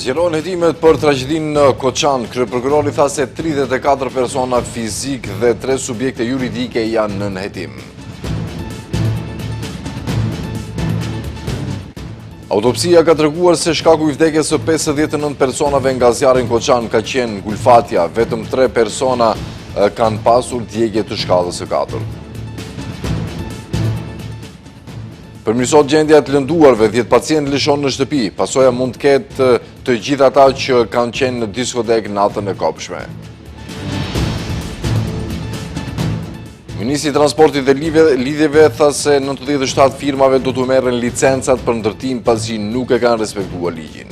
Zgjerohen hetimet për tragjedinë në Koçan. Kryeprokurori tha se 34 persona fizikë dhe 3 subjekte juridike janë nën hetim. Autopsia ka treguar se shkaku i vdekjes së 59 personave nga zjarri në Koçan ka qenë ngulfatja, vetëm 3 persona kanë pasur djegie të shkallës së katërt. Përmirësohet gjendja e të lënduarve, 10 pacientë lëshohen në shtëpi, pasoja mund të ketë të gjithë ata që kanë qenë në diskotekë natën e kobshme. Ministri i Transportit dhe Lidhjeve tha se 97 firmave do t'u merren licencat për ndërtim pasi nuk e kanë respektuar ligjin.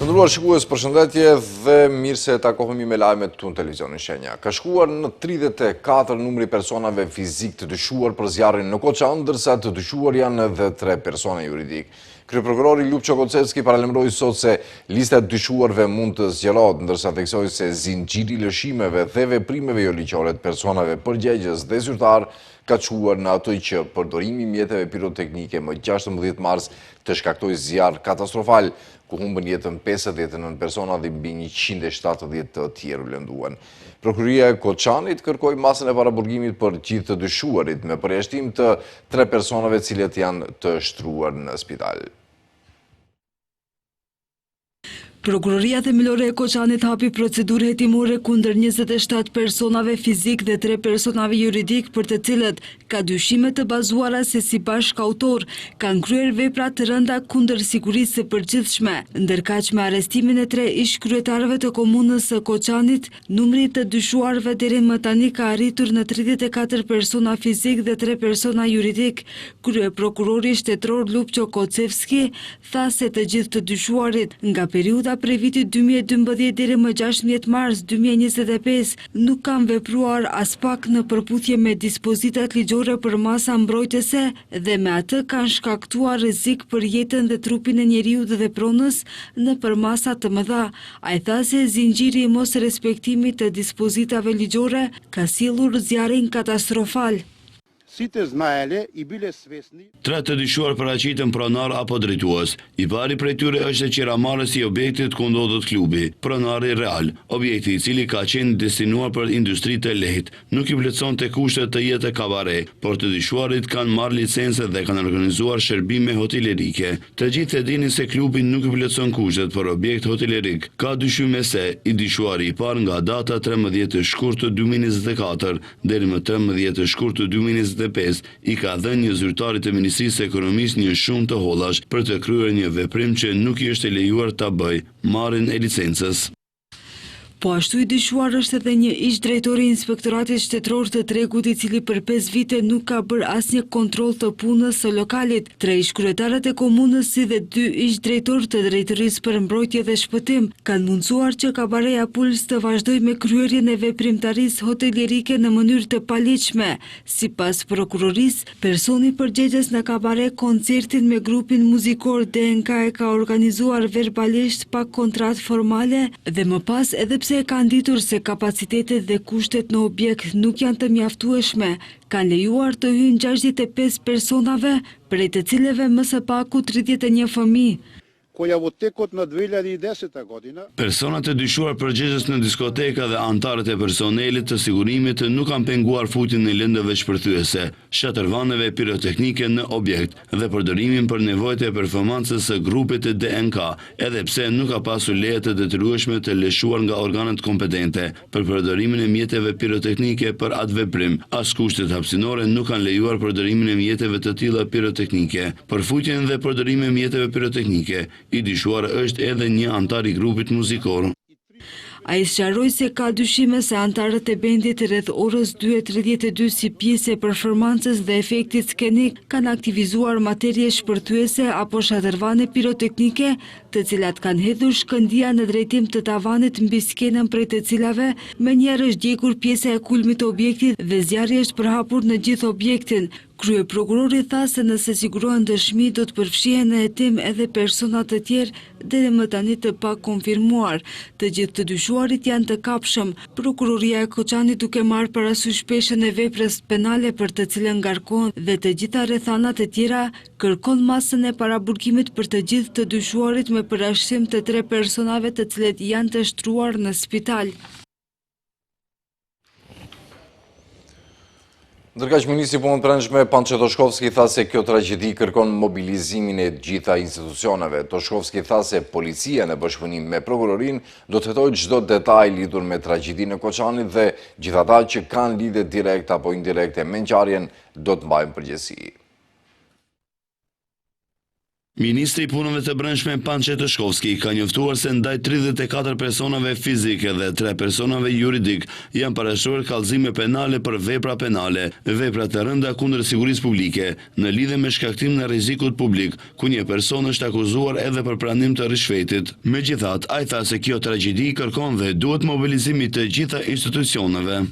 Të nderuar shikues, përshëndetje dhe mirë se takohemi me lajmet këtu në televizionin Shenja. Ka shkuar në 34 numri i personave fizikë të dyshuar për zjarrin në Koçan, ndërsa të dyshuar janë edhe tre persona juridikë. Kryeprokurori Ljupço Kocevski paralajmëroi sot se lista e të dyshuarve mund të zgjerohet, ndërsa theksoi se zinxhiri i lëshimeve dhe veprimeve joligjore të personave përgjegjës dhe zyrtarë ka çuar në atë që përdorimi i mjeteve piroteknike më 16 mars të shkaktojë zjarr katastrofal, ku humbën jetën 59 persona dhe mbi 170 të tjerë u lënduan. Prokuroria e Koçanit kërkoi masën e paraburgimit për gjithë të dyshuarit, me përjashtim të tre personave të cilët janë të shtruar në spital. Prokuroria Themelore e Koçanit hapi procedurë hetimore kundër 27 personave fizikë dhe 3 personave juridikë për të cilët ka dyshime të bazuara se si bashkautorë kanë kryer vepra të rënda kundër sigurisë së përgjithshme. Ndërkaq me arrestimin e tre ish-kryetarëve të komunës së Koçanit, numri i të dyshuarve deri më tani ka arritur në 34 persona fizikë dhe tre persona juridikë. Kryeprokurori shtetëror Lupço Kocevski tha se të gjithë të dyshuarit, nga periudha prej vitit 2012 deri më 16 mars 2025, nuk kanë vepruar aspak në përputhje me dispozitat ligjore për masa mbrojtëse dhe me atë kanë shkaktuar rrezik për jetën dhe trupin e njeriut dhe pronës në përmasa të mëdha. Ai tha se zinxhiri i mosrespektimit të dispozitave ligjore ka sjellur zjarrin katastrofal. Сите знаеле и биле свесни. Tre të dyshuar paraqiten pronarë apo drejtues. I pari prej tyre është qiramarrës i objektit ku ndodhet klubi, pronari real, objekti i cili ka qenë destinuar për industri të lehtë, nuk i plotësonte kushtet të jetë kabare, por të dyshuarit kanë marrë licencë dhe kanë organizuar shërbime hotelerike. Të gjithë e dinin se klubi nuk i plotëson kushtet për objekt hotelerik. Ka dyshime se, i dyshuari i parë nga data 13 shkurt 2024 deri më 13 shkurt 2025 i ka dhënë një zyrtari të Ministrisë së Ekonomisë një shumë të hollash për të kryer një veprim që nuk i është e lejuar ta bëjë, marrjen e licencës. Po ashtu i dyshuar është edhe një ish-drejtor i Inspektoratit Shtetëror të Tregut i cili për 5 vite nuk ka bërë asnjë kontroll të punës së lokalit. Tre ish-kryetarët e komunës si dhe dy ish-drejtorë të Drejtorisë për Mbrojtje dhe Shpëtim kanë mundësuar që kabareja Puls të vazhdojë me kryerjen e veprimtarisë hotelierike në mënyrë të paligjshme. Sipas prokurorisë, personi përgjegjës në kabare koncertin me grupin muzikor DNK e ka organizuar verbalisht pa kontratë formale dhe më pas edhe pse e kanë ditur se kapacitetet dhe kushtet në objekt nuk janë të mjaftueshme, kanë lejuar të hyjnë 65 personave, prej të cilëve më së paku 31 fëmijë. Која во текот на 2010 година Personat e dyshuar përgjegjës në diskoteka dhe anëtarët e personelit të sigurimit nuk kanë penguar futjen e lëndëve shpërthyese, shatërvaneve piroteknike në objekt dhe përdorimin për nevojat e performancës së grupit DNK, edhe pse nuk ka pasur leje të detyrueshme të lëshuar nga organet kompetente për përdorimin e mjeteve piroteknike për atë veprim. As kushtet hapësinore nuk kanë lejuar përdorimin e mjeteve të tilla piroteknike. Për futjen dhe përdorimin e mjeteve piroteknike, i dyshuar është edhe një anëtar i grupit muzikor. Ai sqaroi se ka dyshime se anëtarët e bendit rreth orës 2:32 si pjesë e performancës dhe efektit skenik kanë aktivizuar materie shpërthyese apo shatërvane piroteknike, të cilat kanë hedhur shkëndija në drejtim të tavanit mbi skenën prej të cilave menjëherë është djegur pjesa e kulmit të objektit dhe zjarri është përhapur në gjithë objektin. Kryeprokurori tha se nëse sigurohen dëshmi do të përfshihen në hetim edhe persona të tjerë deri më tani të pakonfirmuar. Të gjithë të dyshuarit janë të kapshëm. Prokuroria e Koçanit duke marrë parasysh peshën e veprës penale për të cilën ngarkohen dhe të gjitha rrethanat e tjera, kërkon masën e paraburgimit për të gjithë të dyshuarit me përjashtim të tre personave të cilët janë të shtruar në spital. Ndërkaq ministri i Punëve të Brendshme Pançe Toshkovski tha se kjo tragjedi kërkon mobilizimin e gjitha institucioneve. Toshkovski tha se policia në bashkëpunim me prokurorinë do të hetojë çdo detaj lidhur me tragjedinë e Koçanit dhe gjithë ata që kanë lidhje direkte apo indirekte me ngjarjen do të mbajnë përgjegjësi. Ministri i Punëve të Brendshme Pançe Toshkovski ka njoftuar se ndaj 34 personave fizikë dhe 3 personave juridikë janë parashtruar kallëzime penale për vepra penale, vepra të rënda kundër sigurisë publike, në lidhje me shkaktimin e rrezikut publik, ku një person është akuzuar edhe për pranim të ryshfetit. Megjithatë, ai tha se kjo tragjedi kërkon dhe duhet mobilizim i të gjitha institucioneve.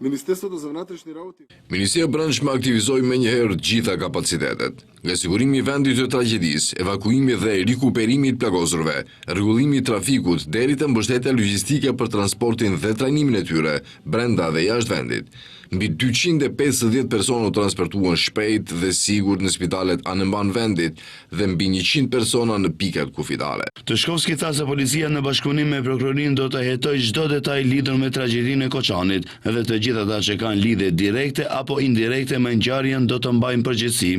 Министерството за внатрешни работи. Ministria e Brendshme aktivizoi menjëherë gjitha kapacitetet. Nga sigurimi i vendit të tragjedisë, evakuimi dhe rikuperimi i të plagosurve, rregullimi i trafikut deri te mbështetja logjistike për transportin dhe trajnimin e tyre brenda dhe jashtë vendit. Mbi 250 persona u transportuan shpejt dhe sigurt në spitalet anembanë vendit dhe mbi 100 persona në pikat kufitare. Toshkovski tha se policia në bashkëpunim me prokurorinë do të hetojë çdo detaj lidhur me tragjedinë e Koçanit dhe të gjithë ata që kanë lidhje direkte apo indirekte me ngjarjen do të mbajnë përgjegjësi.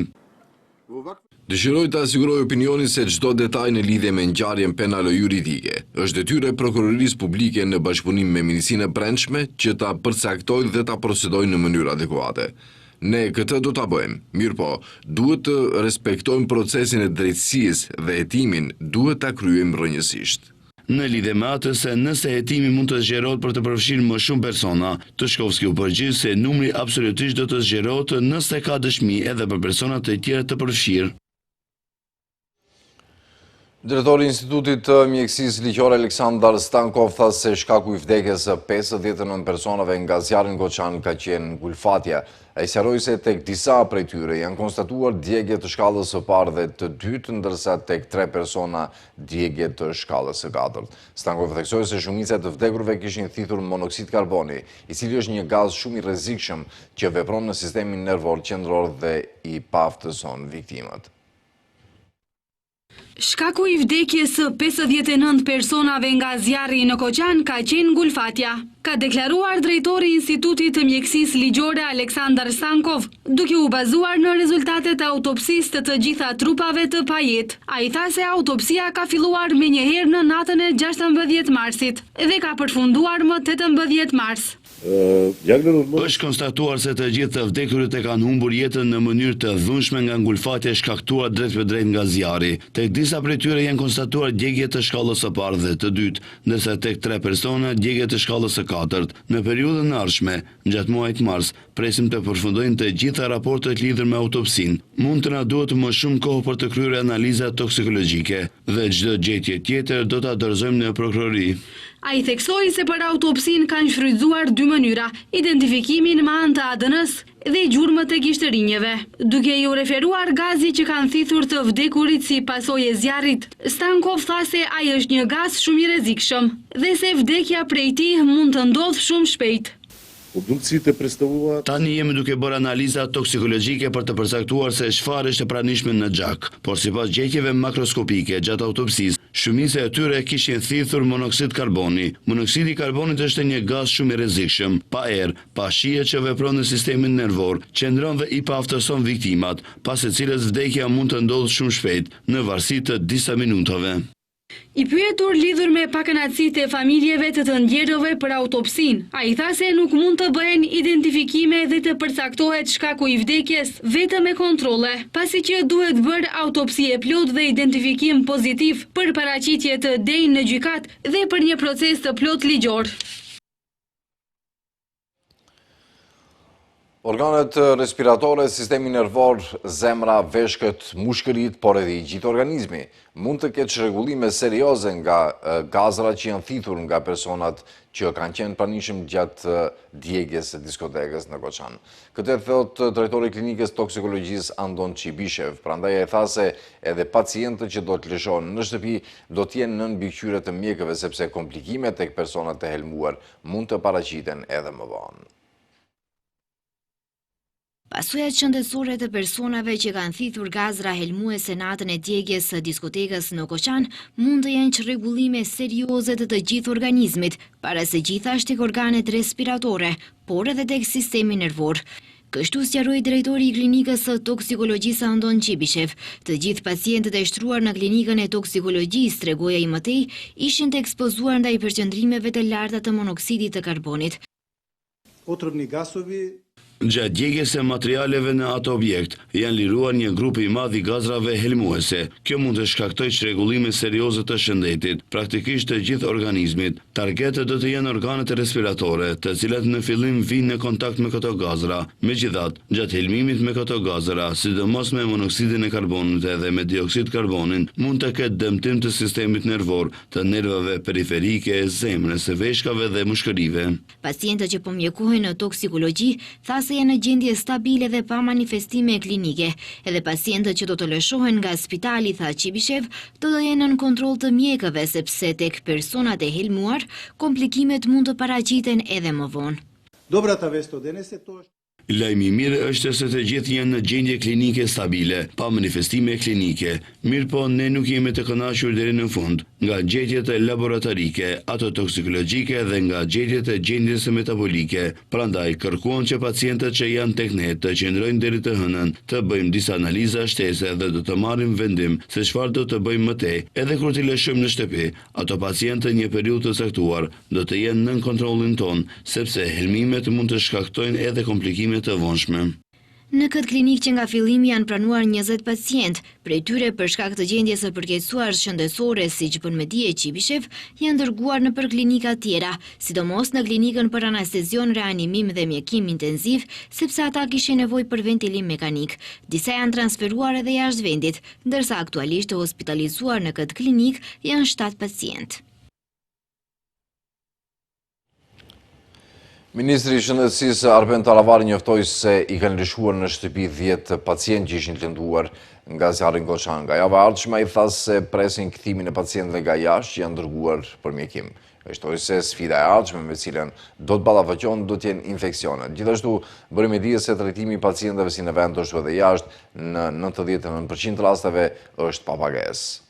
Dëshiroj ta siguroj opinionin se çdo detaj në lidhje me ngjarjen penalo-juridike është detyrë e Prokurorisë Publike në bashkëpunim me Ministrinë e Brendshme që ta përcaktojë dhe ta procedojë në mënyrë adekuate. Ne këtë do ta bëjmë, mirëpo, duhet të respektojmë procesin e drejtësisë dhe hetimin duhet ta kryejmë rrënjësisht. Në lidhje me atë se nëse hetimi mund të zgjerohet për të përfshirë më shumë persona, Toshkovski u përgjigj se numri absolutisht do të zgjerohet nëse ka dëshmi edhe për persona të tjerë të përfshirë. Drejtori i Institutit të Mjekësisë Ligjore Aleksandar Stankov tha se shkaku i vdekjes së 59 personave nga zjarri në Koçan ka qenë ngulfatja. Ai sqaroi se tek disa prej tyre janë konstatuar djegie të shkallës së parë dhe të dytë, ndërsa tek tre persona djegie të shkallës së katërt. Stankov theksoi se shumica e të vdekurve kishin thithur monoksid karboni, i cili është një gaz shumë i rrezikshëm që vepron në sistemin nervor qendror dhe i paaftëson viktimat. Shkaku i vdekjes së 59 personave nga zjarri në Koçan ka qenë ngulfatja, ka deklaruar drejtori i Institutit të Mjekësisë Ligjore Aleksandar Stankov, duke u bazuar në rezultatet e autopsisë të të gjitha trupave të pajetë. Ai tha se autopsia ka filluar menjëherë në natën e 16 marsit dhe ka përfunduar më 18 mars. Është konstatuar se të gjithë të vdekurit e kanë humbur jetën në mënyrë të dhunshme nga ngulfatja e shkaktuar drejtpërdrejt nga zjarri. Tek disa prej tyre janë konstatuar djegie të shkallës së parë dhe të dytë, ndërsa tek tre persona djegie të shkallës së katërt. Në periudhën e ardhshme, gjatë muajit mars, presim të përfundojnë të gjitha raportet lidhur me autopsinë. Mund të na duhet më shumë kohë për të kryer analiza toksikologjike dhe çdo gjetje tjetër do ta dorëzojmë në prokurori. Ai theksoi se për autopsinë kanë shfrytëzuar dy mënyra, identifikimin me anë të ADN-së dhe gjurmët e gishtërinjve. Duke iu referuar gazit që kanë thithur të vdekurit si pasojë e zjarrit, Stankov tha se ai është një gaz shumë i rrezikshëm dhe se vdekja prej tij mund të ndodhë shumë shpejt. Obdukciite представуваат Tani jemi duke bërë analiza toksikologjike për të përcaktuar se çfarë është e pranishme në gjak, por sipas gjetjeve makroskopike gjatë autopsisë, shumica e tyre kishin thithur monoksid karboni. Monoksidi i karbonit është një gaz shumë i rrezikshëm, pa erë, pa shije që vepron në sistemin nervor, qëndron dhe i paaftëson viktimat, pas së cilës vdekja mund të ndodhë shumë shpejt, në varësi të disa minutave. I pyetur lidhur me pakënaqësitë e familjeve të të ndjerëve për autopsinë, ai tha se nuk mund të bëhen identifikime dhe të përcaktohet shkaku i vdekjes vetëm me kontrolle, pasi që duhet bërë autopsi e plotë dhe identifikim pozitiv për paraqitje të denjë në gjykatë dhe për një proces të plotë ligjor. Organet respiratore, sistemi nervor, zemra, veshkët, mushkëritë, por edhe i gjithë organizmi, mund të ketë çrregullime serioze nga gazrat që janë thithur nga personat që kanë qenë pranishëm gjatë djegies së diskotekës në Koçan. Këtë e thotë drejtori i klinikës toksikologjisë Andon Çibishev, prandaj ai tha se edhe pacientët që do të lëshohen në shtëpi do të jenë nën mbikëqyrje të mjekëve sepse komplikimet tek personat e helmuar mund të paraqiten edhe më vonë. Pasojat shëndetësore të personave që kanë thithur gazra helmuese natën e djegies së diskotekës në Koçan mund të jenë çrregullime serioze të të gjithë organizmit, para së gjithash tek organet respiratore, por edhe tek sistemi nervor. Kështu sqaroi drejtori i Klinikës së Toksikologjisë Andon Çibishev. Të gjithë pacientët e shtruar në Klinikën e Toksikologjisë, tregoi ai më tej, ishin të ekspozuar ndaj përqendrimeve të larta të monoksidit të karbonit. Otrovni gasovi. Gjatë djegies së materialeve në atë objekt, janë liruar një grup i madh i gazrave helmuese. Kjo mund të shkaktojë çrregullime serioze të shëndetit, praktikisht të gjithë organizmit. Target do të jenë organet respiratore, të cilat në fillim vijnë në kontakt me këto gazra. Megjithatë, gjatë helmimit me këto gazra, sidomos me monoksidin e karbonit edhe me dioksid karbonin, mund të ketë dëmtim të sistemit nervor, të nervave periferike, zemrës, veshkave dhe mushkërive. Pacientët që po mjekohen në toksikologji tha se janë në gjendje stabile dhe pa manifestime klinike. Edhe pacientët që do të lëshohen nga spitali, tha Çibishev, do të jenë nën kontroll të mjekëve sepse tek personat e helmuar, komplikimet mund të paraqiten edhe më vonë. Dobrata vest od denes e to Lajmi i mirë është se të gjithë janë në gjendje klinike stabile, pa manifestime klinike. Mirëpo, ne nuk jemi të kënaqur deri në fund, nga gjetjet laboratorike, ato toksikologjike dhe nga gjetjet e gjendjes metabolike. Prandaj, kërkuam që pacientët që janë tek ne të qëndrojnë deri të hënën, të bëjmë disa analiza shtesë dhe do të marrim vendim se çfarë do të bëjmë më tej, edhe kur t'i lëshojmë në shtëpi. Ato pacientë një periudhë të caktuar do të jenë nën kontrollin tonë, sepse helmimet mund të shkaktojnë edhe komplikime të vonshme. Në këtë klinikë që nga fillimi janë pranuar 20 pacientë, prej tyre për shkak të gjendjes së përkeqësuar shëndetësore, siç bën me dije Çibishev, janë dërguar nëpër klinika tjera, sidomos në klinikën për anestezion, reanimim dhe mjekim intenziv, sepse ata kishin nevojë për ventilim mekanik. Disa janë transferuar edhe jashtë vendit, ndërsa aktualisht të hospitalizuar në këtë klinikë janë 7 pacientë. Ministri i Shëndetësisë Arben Taravari njoftoi se i kanë lëshuar në shtëpi 10 pacientë që ishin lënduar nga zjarri në Koçan. Nga java e ardhshme ai tha se presin kthimin e pacientëve nga jashtë që janë dërguar për mjekim. Ai shtoi se sfida e ardhshme me cilën do të ballafaqohen do të jenë infeksionet. Gjithashtu, bëri me dije se trajtimi i pacientëve si në vend ashtu edhe jashtë në 99% rasteve është pa pagesë.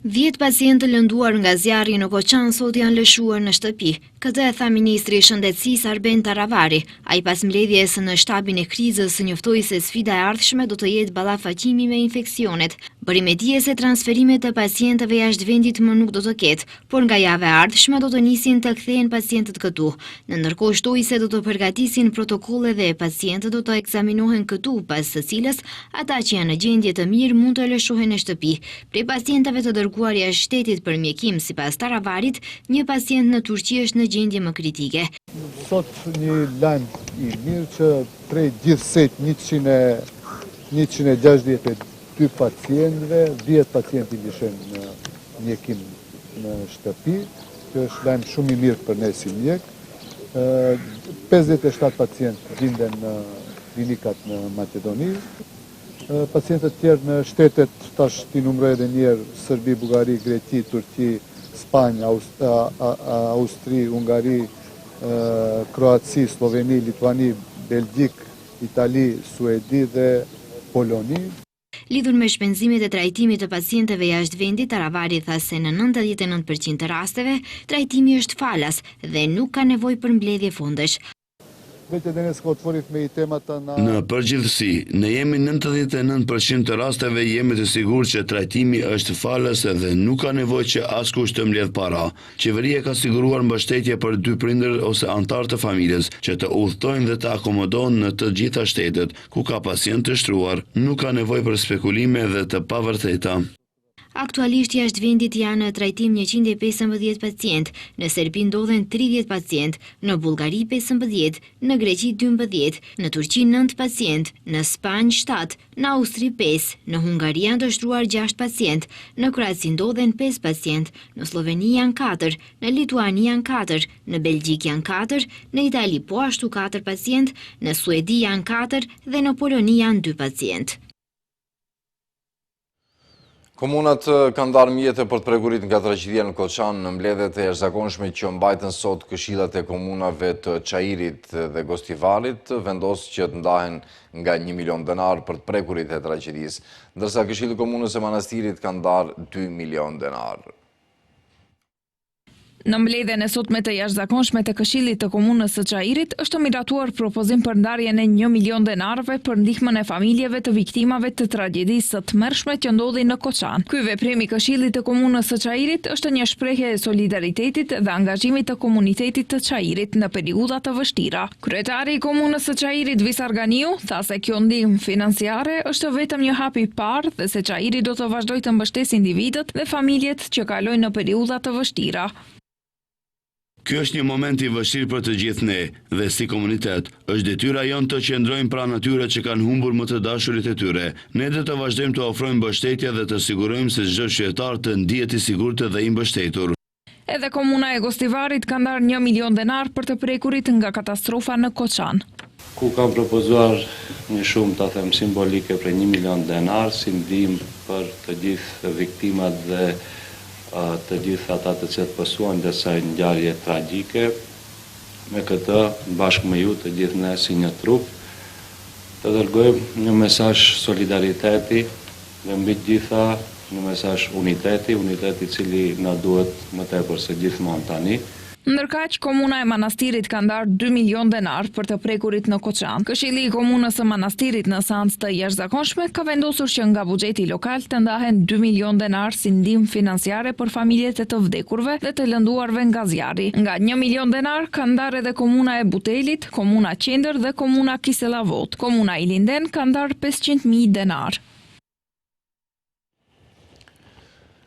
10 pacientë të lënduar nga zjarri në Koçan sot janë lëshuar në shtëpi. Këtë e tha ministri i Shëndetësisë Arben Taravari. Ai pas mbledhjes në shtabin e krizës njoftoi se sfida e ardhshme do të jetë ballafaqimi me infeksionet. Bëri me dije se transferime të pacientëve jashtë vendit më nuk do të ketë, por nga java e ardhshme do të nisin të kthehen pacientët këtu. Në ndërkohë shtoi se do të përgatisin protokolle dhe pacientët do të ekzaminohen këtu, pas së cilës ata që janë në gjendje të mirë mund të lëshohen në shtëpi. Prej pacientëve të dërguar jashtë shtetit për mjekim, sipas Taravarit, një pacient në Turqi është në gjendje më kritike. Sot një lajm i mirë që prej gjithsejt 162 pacientëve, 10 pacientë i lëshojmë në mjekim në shtëpi, që është lajm shumë i mirë për ne si mjek. 57 pacientë gjinden në klinikat në Maqedoni. Pacientët tjerë në shtetet, tash t'i numëroj edhe njëherë, Serbi, Bullgari, Greqi, Turqi, Spanjë, Austri, Hungari, Kroaci, Sloveni, Lituani, Belgjik, Itali, Suedi dhe Poloni. Lidhur me shpenzimet e trajtimit të pacientëve jashtë vendit, Taravari tha se në 99% të rasteve, trajtimi është falas dhe nuk ka nevojë për mbledhje fondesh. Në përgjithësi, ne jemi 99% të rasteve jemi të sigurt që trajtimi është falas dhe nuk ka nevojë që askush të mbledh para. Qeveria ka siguruar mbështetje për dy prindër ose anëtarë të familjes që të udhëtojnë dhe të akomodohen në të gjitha shtetet ku ka pacientë të shtruar. Nuk ka nevojë për spekulime dhe të pavërteta. Aktualisht jashtë vendit janë në trajtim 115 pacientë, në Serbi ndodhen 30 pacientë, në Bullgari 15, në Greqi 12, në Turqi 9 pacientë, në Spanjë 7, në Austri 5, në Hungari janë të shtruar 6 pacientë, në Kroaci ndodhen 5 pacientë, në Slloveni janë 4, në Lituani janë 4, në Belgjikë janë 4, në Itali po ashtu 4 pacientë, në Suedi janë 4 dhe në Poloni janë 2 pacientë. Komunat kanë ndarë mjete për të prekurit nga tragjedia në Koçan në mbledhjet e jashtëzakonshme që mbajtën sot këshillat e komunave të Çairit dhe Gostivarit vendos që të ndahen nga 1 milion denar për të prekurit e tragjedisë, ndërsa këshilli i komunës së Manastirit ka ndarë 2 milion denar. Në mbledhjen e sotme të jashtëzakonshme të Këshillit të Komunës së Çairit është miratuar propozim për ndarjen e një milion denarëve për ndihmën e familjeve të viktimave të tragjedisë së tmerrshme që ndodhi në Koçan. Ky veprim i Këshillit të Komunës së Çairit është një shprehje e solidaritetit dhe angazhimit të komunitetit të Çairit në periudha të vështira. Kryetari i Komunës së Çairit, Visar Ganiu, tha se kjo ndihmë financiare është vetëm një hap i parë dhe se Çairi do të vazhdojë të mbështesë individët dhe familjet që kalojnë në periudha të vështira. Ky është një moment i vështirë për të gjithë ne dhe si komunitet, është detyra jonë të qëndrojmë pranë atyre që kanë humbur më të dashurit e tyre. Ne do të vazhdojmë të ofrojmë mbështetje dhe të sigurojmë se çdo qytetar të ndihet i sigurt dhe i mbështetur. Edhe komuna e Gostivarit ka ndarë një milion denarë për të prekurit nga katastrofa në Koçan. Ku kam propozuar një shumë ta them simbolike prej një milion denarë si ndihmë për të gjithë viktimat dhe të gjithë ata të cilët pësuan gjatë kësaj ngjarje tragjike. Me këtë, bashkë me ju të gjithë ne si një trup, të dërgojmë një mesazh solidariteti Dhe mbi të gjitha, një mesazh uniteti, unitet i cili na duhet më tepër se gjithmonë tani. Ndërkaq, Komuna e Manastirit ka ndarë dy milionë denarë për të prekurit në Koçan. Këshilli i Komunës së Manastirit në seancë të jashtëzakonshme ka vendosur që nga buxheti lokal të ndahen dy milionë denarë si ndihmë financiare për familjet e të vdekurve dhe të lënduarve nga zjarri. Nga një milion denarë kanë ndarë edhe Komuna e Butelit, Komuna Qendër dhe Komuna Kisella Vodë. Komuna Ilinden ka ndarë 500.000 denarë.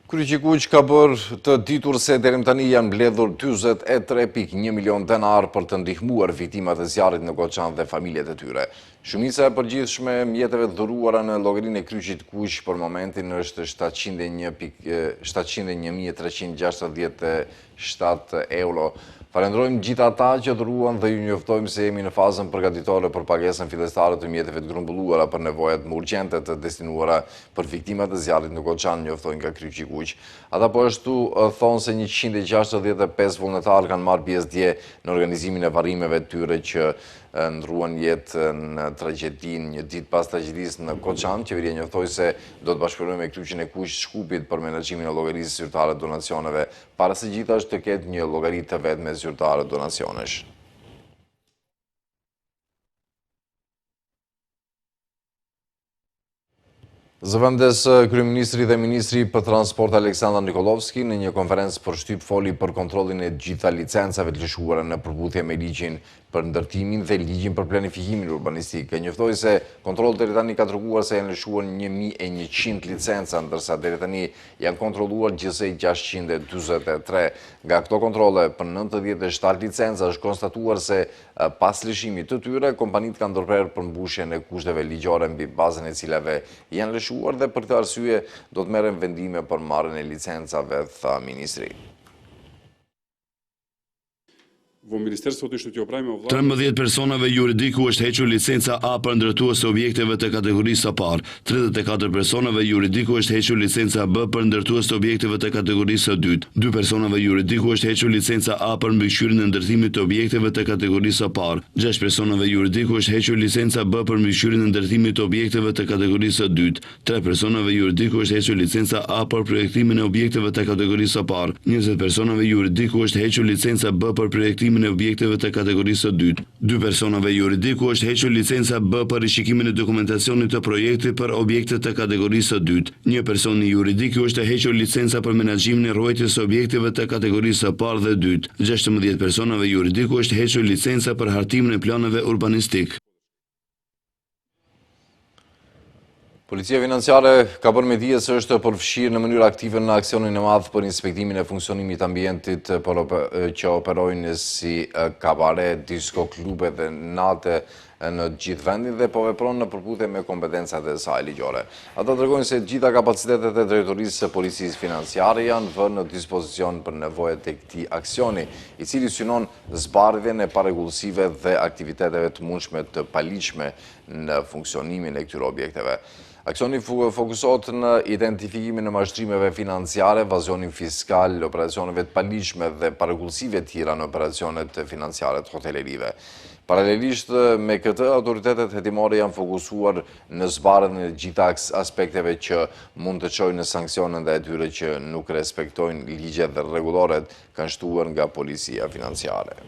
Kryqi i Kuq ka bërë të ditur se deri më tani janë mbledhur 43.1 milion denarë për të ndihmuar viktimat e zjarrit në Koçan dhe familjet e tyre. Shumica e përgjithshme e mjeteve të dhuruara në llogarinë e Kryqit të Kuq për momentin është 701.367 7 euro. Falënderojmë gjithë ata që dhuruan dhe ju njoftojmë se jemi në fazën përgatitore për pagesën fillestare të mjeteve të grumbulluara për nevojat më urgjente të destinuara për viktimat e zjarrit në Koçan, njoftojnë nga Kryqi i Kuq. Ata po ashtu thonë se 165 vullnetarë kanë marrë pjesë dje në organizimin e varrimeve të tyre që ndërruan jetë në tragjedinë një ditë pas tragjedisë në Koçan, qeveria njoftoi se do të bashkëpunojë me Kryqin e Kuq të Shkupit për menaxhimin e llogarisë zyrtare të donacioneve, para së gjithash të ketë një llogari të vetme zyrtare donacionesh. Zëvendës kryeministri dhe ministri për transport Aleksandar Nikollovski në një konferencë për shtyp foli për kontrollin e gjitha licencave të lëshuara në përputhje me ligjin për ndërtimin dhe ligjin për planifikimin urbanistik. Njoftoi se kontrolli deri tani ka treguar se janë lëshuar 1100 licenca, ndërsa deri tani janë kontrolluar gjithsej 643. Nga këto kontrolle, për 97 licenca është konstatuar se Pas lëshimit të tyre, kompanitë kanë ndërprerë përmbushjen e kushteve ligjore mbi bazën e cilave janë lëshuar dhe për këtë arsye do të merren vendime për marrjen e licencave, tha ministri. 13 personave juridikë u është hequr licenca A për ndërtues të objekteve të kategorisë së parë, 34 personave juridikë u është hequr licenca B për ndërtues të objekteve të kategorisë së dytë. Dy personave juridikë u është hequr licenca A për mbikëqyrjen e ndërtimit të objekteve të kategorisë së parë. Gjashtë personave juridikë u është hequr licenca B për mbikëqyrjen e ndërtimit të objekteve të kategorisë së dytë. Tre personave juridikë u është hequr licenca A për projektimin e objekteve të kategorisë së parë. 20 personave juridikë u është hequr licenca B për projektimin e objekteve të kategorisë së dytë. Dy personave juridikë u është hequr licenca B për rishikimin e dokumentacionit të projektit për objekte të kategorisë së dytë. Një personi juridik iu është hequr licenca për menaxhimin e ruajtjes së objekteve të kategorisë së parë dhe dytë. 16 personave juridikë u është hequr licenca për hartimin e planeve urbanistik. Policia financiare ka bërë me dije se është përfshirë në mënyrë aktive në aksionin e madh për inspektimin e funksionimit të ambientit që operojnë si kabare, disko, klube dhe nate në gjithë vendin dhe po vepron në përputhje me kompetencat e saj ligjore. Ata tregojnë se gjitha kapacitetet e drejtorisë së policisë financiare janë vënë në dispozicion për nevojat e këtij aksioni, i cili synon zbardhjen e parregullsive dhe aktiviteteve të mundshme të paligjshme në funksionimin e këtyre objekteve. Aksioni fokusohet në identifikimin e mashtrimeve financiare, evazionin fiskal, operacioneve të paligjshme dhe parregullsive tjera në operacionet financiare të hotelerive. Paralelisht me këtë, autoritetet hetimore janë fokusuar në zbardhjen e gjitha aspekteve që mund të çojnë në sanksione ndaj atyre që nuk respektojnë ligjet dhe rregulloret, kanë shtuar nga policia financiare.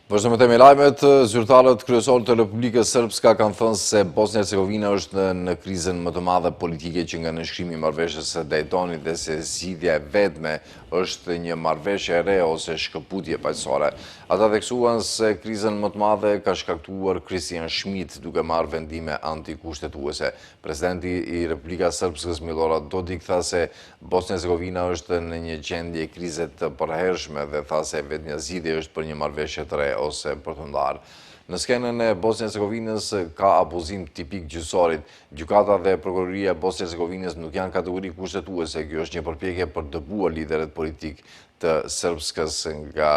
Vazhdojmë me lajmet, zyrtarët kryesorë të Republikës Srpska kanë thënë se Bosnia Hercegovina është në krizën më të madhe politike që nga nënshkrimi i marrëveshjes së Daytonit dhe se zgjidhja e vetme është një marrëveshje e re ose shkëputje paqësore. Ata theksuan se krizën më të madhe e ka shkaktuar Christian Schmidt duke marrë vendime antikushtetuese. Presidenti i Republika Srpskës Milorad Dodik tha se Bosnia Hercegovina është në një gjendje krize të përhershme dhe tha se e vetmja zgjidhje është për një marrëveshje të re ose për t'u ndarë. Në skenën e Bosnjë Hercegovinës ka abuzim tipik gjyqësorit. Gjykata dhe prokuroria e Bosnjë Hercegovinës nuk janë kategori kushtetuese, kjo është një përpjekje për të dëbuar liderët politikë të Srpskës nga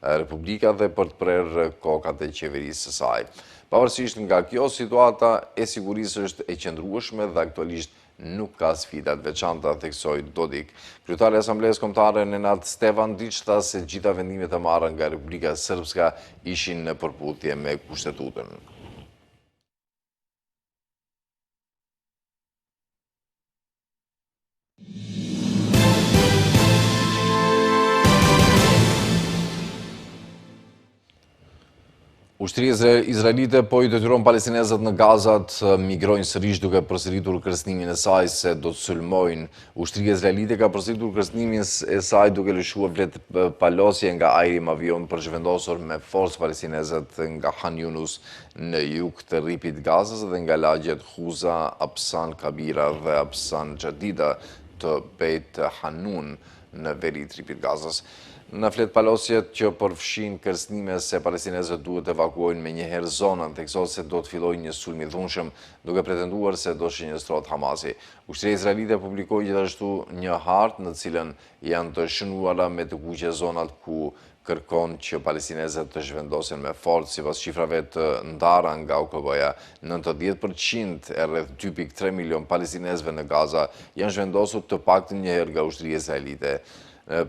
Republika dhe për të prerë kokat e qeverisë së saj. Pavarësisht nga kjo, situata e sigurisë është e qëndrueshme dhe aktualisht nuk ka sfida të veçanta, theksoi Dodik. Kryetari i Asamblesë Kombëtare Nenad Stevandiq tha se gjitha vendimet e marra nga Republika Srpska ishin në përputhje me Kushtetutën. Ushtria izraelite po i detyron palestinezët në Gaza të migrojnë sërish duke përsëritur kërcënimin e saj se do të sulmojnë. Ushtria izraelite ka përsëritur kërcënimin e saj duke lëshuar fletëpalosje nga ajri me avion për zhvendosur me forcë palestinezët nga Han Yunus në jug të Rripit të Gazës dhe nga lagjet Khuza, Absan Kabira dhe Absan Jadida të Beit Hanun në veri të Rripit të Gazës. Në fletëpalosjet që përfshijnë kërcënime se palestinezët duhet të evakuojnë menjëherë zonën, theksohet se do të fillojë një sulm i dhunshëm, duke pretenduar se do shënjestrohet Hamasi. Ushtria izraelite publikoi gjithashtu një hartë në të cilën janë të shënuara me të kuqe zonat ku kërkon që palestinezët të zhvendosen me forcë, sipas shifrave të ndara nga OKB-ja, 90% e rreth 2.3 milion palestinezëve në Gaza janë zhvendosur të paktën një herë nga ushtria izraelite.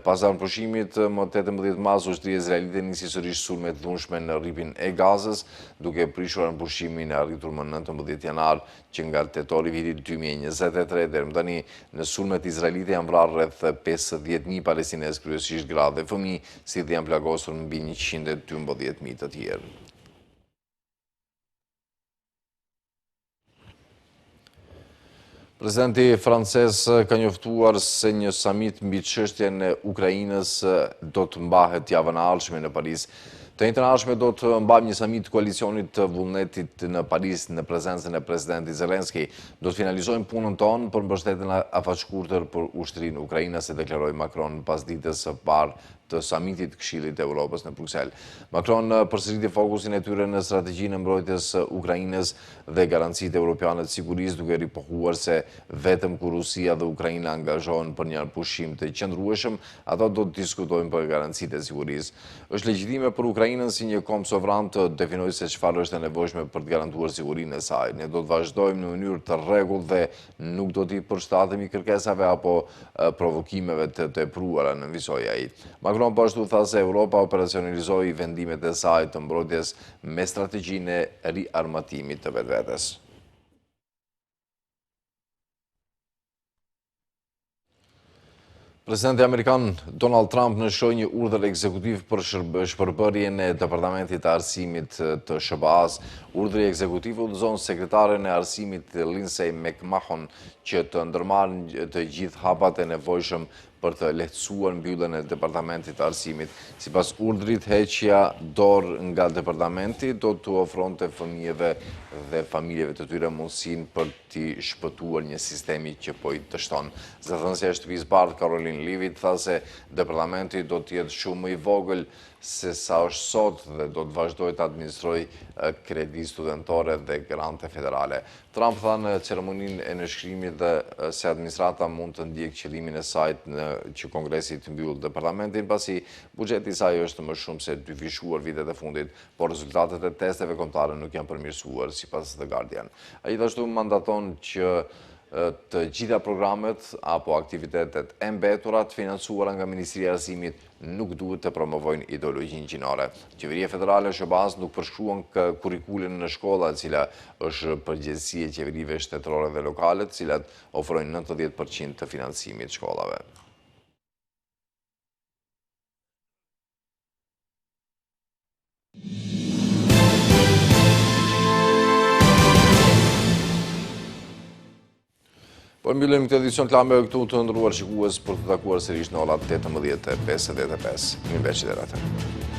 Pas armëpushimit më 18 mars, ushtria izraelite nisi sërish sulme të dhunshme në rripin e Gazës, duke prishur armëpushimin e arritur më 19 janar, Që nga tetori i vitit 2023 deri më tani, në sulmet izraelite janë vrarë rreth 50.000 palestinezë, kryesisht gra dhe fëmijë, si dhe janë plagosur mbi 112.000 të tjerë. Presidenti francez ka njoftuar se një samit mbi çështjen e Ukrainës do të mbahet javën e ardhshme në Paris. Të enjten e ardhshme do të mbajmë një samit të koalicionit të vullnetit në Paris në prezencën e presidentit Zelenski. Do të finalizojmë punën tonë për mbështetjen afatshkurtër për ushtrinë ukrainase, deklaroi Macron pas ditës së parë të samitit të Këshillit të Evropës në Bruksel. Macron përsëriti fokusin e tyre në strategjinë e mbrojtjes së Ukrainës dhe garancitë europiane të sigurisë, duke ripohuar se vetëm kur Rusia dhe Ukraina angazhohen për një armëpushim të qëndrueshëm, ata do të diskutojnë për garancitë e sigurisë. Është legjitime për Ukrainën si një komb sovran të definojë se çfarë është e nevojshme për të garantuar sigurinë e saj. Ne do të vazhdojmë në mënyrë të rregullt dhe nuk do t'i përshtatemi kërkesave apo provokimeve të tepruara, nënvizoi ai. Macron po ashtu tha se Europa operacionalizoi vendimet e saj të mbrojtjes me strategjinë e riarmatimit të vetvetes. Presidenti amerikan Donald Trump nënshkroi një urdhër ekzekutiv për shpërbërjen e Departamentit të Arsimit të SHBA-së. Urdhri ekzekutiv udhëzon sekretaren e Arsimit Lindsay McMahon që të ndërmarrë të gjithë hapat e nevojshëm për të lehtësuar mbylljen e Departamentit të Arsimit. Sipas urdhrit, heqja dorë nga departamenti do t'u ofronte fëmijëve dhe familjeve të tyre mundësinë për t'i shpëtuar një sistemi që po i dështon. Zëdhënësja e Shtëpisë së Bardhë, Karoline Leavitt, tha se departamenti do të jetë shumë më i vogël se sa është sot dhe do të vazhdojë të administrojë kredi studentore dhe grante federale. Trump tha në ceremoninë e nënshkrimit dhe se administrata mund të ndjekë qëllimin e saj në që Kongresi të mbyllë departamentin, pasi buxheti i saj është më shumë se dyfishuar vitet e fundit, por rezultatet e testeve kombëtare nuk janë përmirësuar, sipas The Guardian. Ai gjithashtu mandaton që të gjitha programet apo aktivitetet e mbetura të financuara nga Ministria e Arsimit nuk duhet të promovojnë ideologjinë gjinore. Qeveria Federale e SHBA-së nuk përshkruan kurrikulën në shkolla, e cila është përgjegjësi e qeverive shtetërore dhe lokale, të cilat ofrojnë 90% të financimit shkollave. Po mbyllim këtë edicion të lajmeve këtu të nderuar shikues për t'u takuar sërish në ora 18.55. Mirë veç dhe atëherë.